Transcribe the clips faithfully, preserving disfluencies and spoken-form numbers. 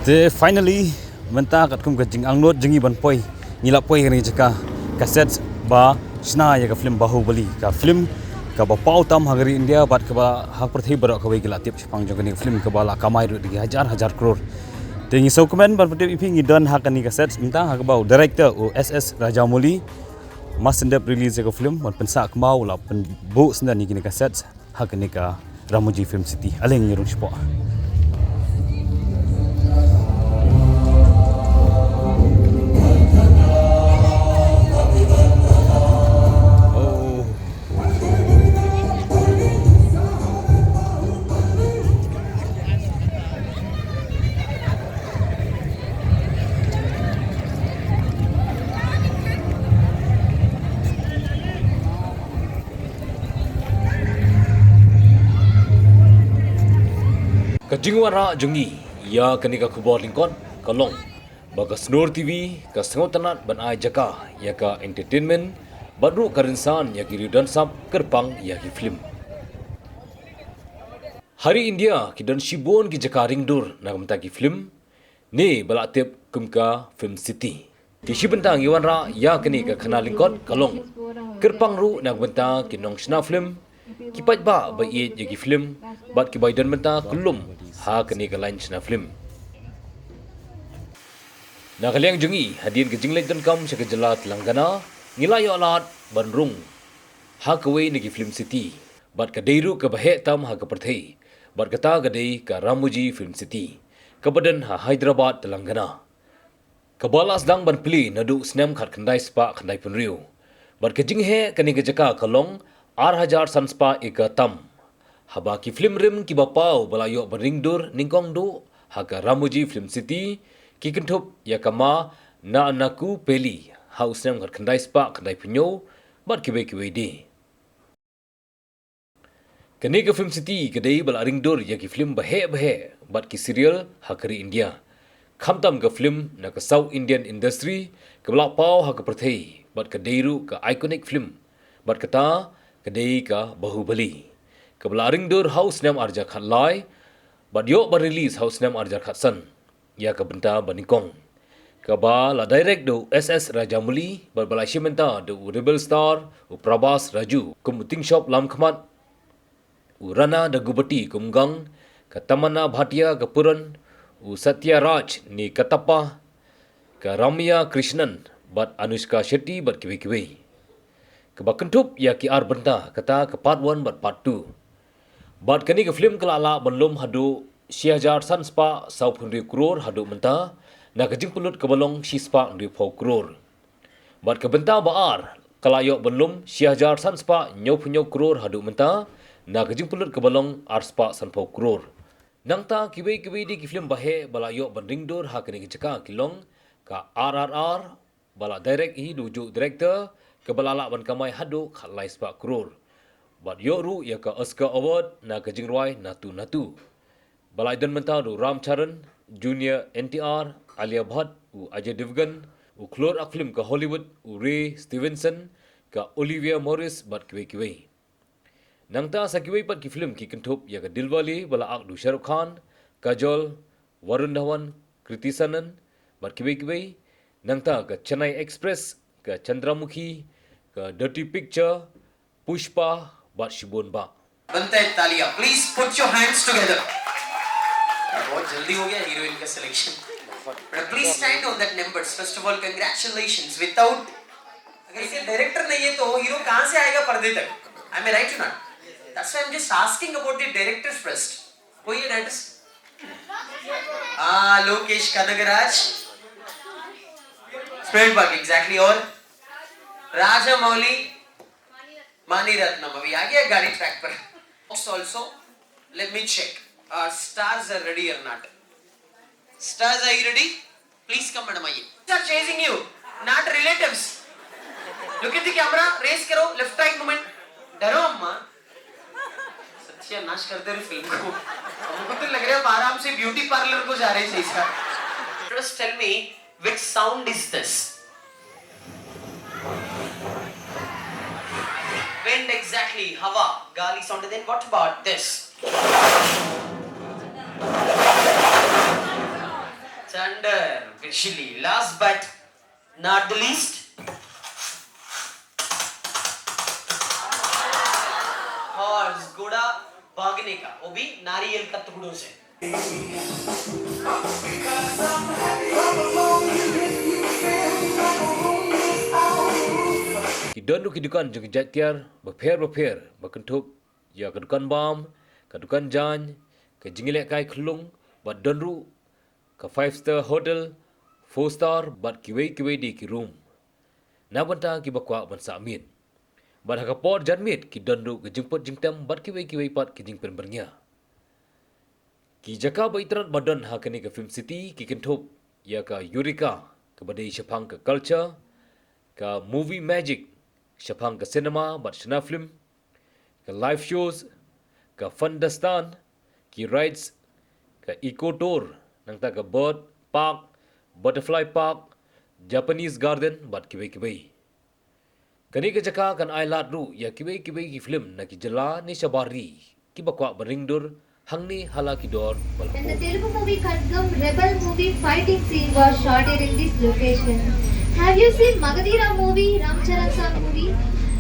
Te finally, mynta katkum ka jingangnud jong ngi ban poi, ngi la poi ha kane ka jaka, ka set ba shna ïa ka film Bahubali, ka film kaba paw tam ha ka ri India bad kaba ha ka pyrthei baroh kawei ki la tip shaphang jong kane ka film kaba la kamai ruh da ki hajar hajar klur. Te ngi sngewkmen ban pyntip ïa phi, ngi don ha kane ka set mynta ha kaba u director u S S Rajamouli, mar shen dep release ïa ka film, ban pynsah kynmaw u la pynbuh shen ïa kane ka set ha kane ka Ramoji Film City. Ale ngin ïa rung shapoh. Ka jingwanrah jong ngi ïa kane ka khubor lyngkot ka long ba ka Snor T V ka sngewtynnat ban ai jaka ïa ka entertainment bad ruh ka rynsan ïa ki riew don sap kyrpang ïa ki film. Ha ri India ki don shibun ki jaka ringdur na ka bynta ki film, ne ba la tip kum ka Film City. Te shi bynta ngi wanrah ïa kane ka khana lyngkot ka long kyrpang ruh na ka bynta ki nongshna film, ki paidbah ba ïeit ïa ki film bad kiba ïadon bynta kyllum ha kane ka lain shna film. Na ka liang jong ngi, hadien ka jingleit donkam sha ka jylla Telangana, ngi la ïoh lad ban rung ha kawei na ki Film City bad ka dei ruh kaba heh tam ha ka pyrthei, bad kata ka dei ka Ramoji Film City kaba don ha Hyderabad, Telangana, kaba la sdang ban plie naduh u snem khatkhyndai spah khyndai phew hynriew. Bad ka jingheh kane ka jaka ka long ar hajar san spah acre tam, haba ki film rim kiba paw ba la ïoh ban ringdur nyngkong duh ha ka Ramoji Film City ki kynthup ïa ka Ma Naanakupelli ha u snem khatkhyndai spah khyndai phew hynñiew bad kiwei kiwei de. Kane ka Film City ka dei ba la ringdur ïa ki film baheh baheh bad ki serial ha ka ri India, khamtam ka film na ka South Indian industry kaba la paw ha ka pyrthei, bad ka dei ruh ka iconic film, bad kata ka dei ka Bahubali, kaba la ringdur ha u snem ar hajar khatlai bad ïoh ban release ha u snem ar hajar khatsan ïa ka bynta banyngkong, kaba la direct da u S S Rajamouli bad ba la shim bynta da u rebel star u Prabhas Raju kum u tyngshop lamkhmat, u Rana Daggubati kum u gang, ka Tamanna Bhatia ka Pooran, u Satya Raj ne Kattappa, ka Ramya Krishnan bad Anushka Shetty bad kiwei kiwei, kaba kynthup ïa ki ar bynta, kata ka part one bad part two. Bad kane ka film ka la lah ban lum haduh shi hajar san spah saw phew hynriew klur haduh mynta, na ka jingpynlut kaba long shi spah hynriew phew klur. Bad ka bynta ba ar ka la ïoh ban lum shi hajar san spah hynñiew phew hynñiew klur haduh mynta, na ka jingpynlut kaba long ar spah san phew klur. Nangta kiwei kiwei de ki film baheh ba la ïoh ban ringdur ha kane ka jaka ki long ka R R R, ba la direct hi da u juh director, kaba la lah ban kamai haduh khatlai spah klur. Bad ïoh ruh ïa ka Oscar Award na ka jingrwai Naatu Naatu, ba la ïadon bynta da u Ram Charan, Junior N T R, Alia Bhatt, u Ajay Devgan, u khlur ak film ka Hollywood u Ray Stevenson, ka Olivia Morris bad kiwei kiwei. Nangta sa kiwei pat ki film ki kynthup ïa ka Dilwale ba la ak da u Shah Rukh Khan, Kajol, Varun Dhawan, Kriti Sanon bad kiwei kiwei. Nangta ka Chennai Express, ka Chandramukhi, ka Dirty Picture, Pushpa bad shibun bah. बनता है तालियां। Please put your hands together। बहुत जल्दी हो गया हीरोइन का selection. But please stand on that numbers। First of all, congratulations। Without अगर इसे डायरेक्टर नहीं है तो हीरो कहां से आएगा पर्दे तक? Am I right or not? That's why I'm just asking about the director first। कोई है डायरेक्टर? हाँ, Lokesh Kanagaraj. Spielberg, exactly. और राजा मौली, मानी रत्नम अभी आ गया गाड़ी ट्रैक पर। Also, let me check। Stars are ready or not? Stars, are you ready? Please come, madam, आइए। Are chasing you, not relatives। Look at the camera, raise करो, left right movement। डरो अम्मा। सत्यानाश कर दे रही फिल्म को। हमको तो लग रहा है आप आराम से ब्यूटी पार्लर को जा रहे हैं इसका। Just tell me, which sound is this? Wind, exactly। हवा, गाली sound। Then what about this? Thunder, Bishli. Last but not the least, horse, घोड़ा भागने का, वो भी नारियल का टुकड़ों से। Ki don ruh ki dukan jong ki jait tiar bapher bapher ba kynthup ïa ka dukan bam, ka dukan jaiñ, ka jingïalehkai khyllung, bad don ruh ka five star hotel, four star, bad kiwei kiwei de ki room na bynta kiba kwah ban sah miet. Bad ha ka por janmiet ki don ruh ka jingput jingtem bad kiwei kiwei pat ki jingpynbyrngia. Ki jaka ba itynnad ba don ha kane ka Film City ki kynthup ïa ka Eureka kaba dei shaphang ka culture, ka Movie Magic shaphang ka cinema bad shna film, ka live shows, ka Fundastan, ki rides, ka eco tour, nangta ka bird park, butterfly park, Japanese garden bad kiwei kiwei. Kane ka jaka kan ai lad ruh ïa kiwei kiwei ki film na ki jylla ne shabar ri kiba kwah ban ring dur hangne ha la ki dor ba la pud. When the Telugu movie Khadgam rebel movie fighting scene was shot in this location. Have you seen Magadha movie Ram Charan sir movie?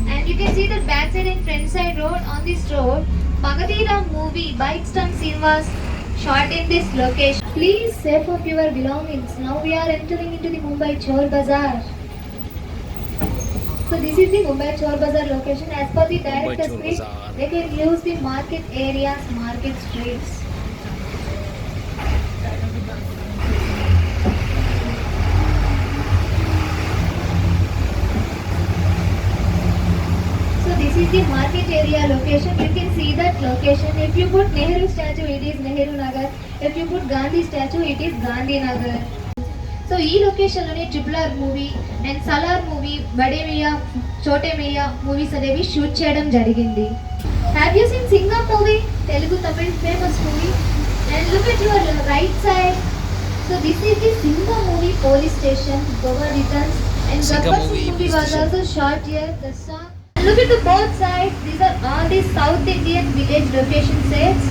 And you can see the back side and front side road. On this road, Magadha movie bike stunt scene was shot in this location. Please safe up your belongings. Now we are entering into the Mumbai Chor Bazaar. So this is the Mumbai Chor Bazaar location. As per the director's script, they can use the market areas, market streets. So this is the market area location. You can see that location. If you put Nehru statue, it is Nehru Nagar. If you put Gandhi statue, it is Gandhi Nagar. So ఈ లొకేషన్ లోనే triple R movie and Salaar movie, Bade Miyan చోటే మియా మూవీస్ అనేవి షూట్ చేయడం జరిగింది. Have you seen Singham movie? Telugu Tamil famous movie. And look at your right side. So this is the Singham movie police station, Goa returns. And Gabbar Singh movie was also shot here. The song Look at the both sides. These are all the South Indian village location sets.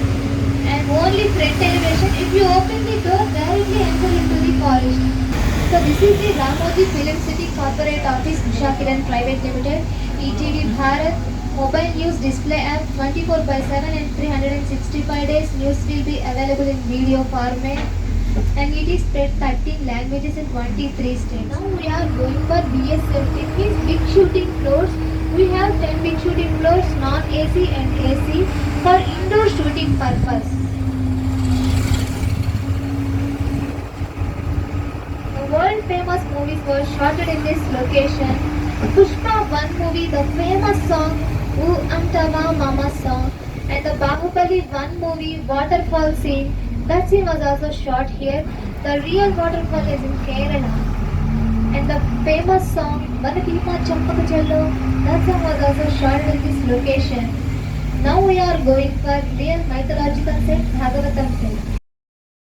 And only front elevation. If you open the door, directly enter into the forest. So this is the Ramoji Film City Corporate Office, Usha Kiran Private Limited, E T V Bharat, mobile news display app twenty-four by seven and three hundred sixty-five days. News will be available in video format. And it is spread thirteen languages in twenty-three states. Now we are going for B S F. It means big shooting floors. We have ten big shooting floors, non A C and A C, for indoor shooting purpose. The world famous movies were shot in this location. Pushpa one movie, the famous song, Ooh Antama Mama song, and the Bahubali one movie waterfall scene, that scene was also shot here. The real waterfall is in Kerala. And the famous song, Vanadheema Champaka Chello, that song was also shot in this location. Now we are going for real mythological set, Bhagavatam set.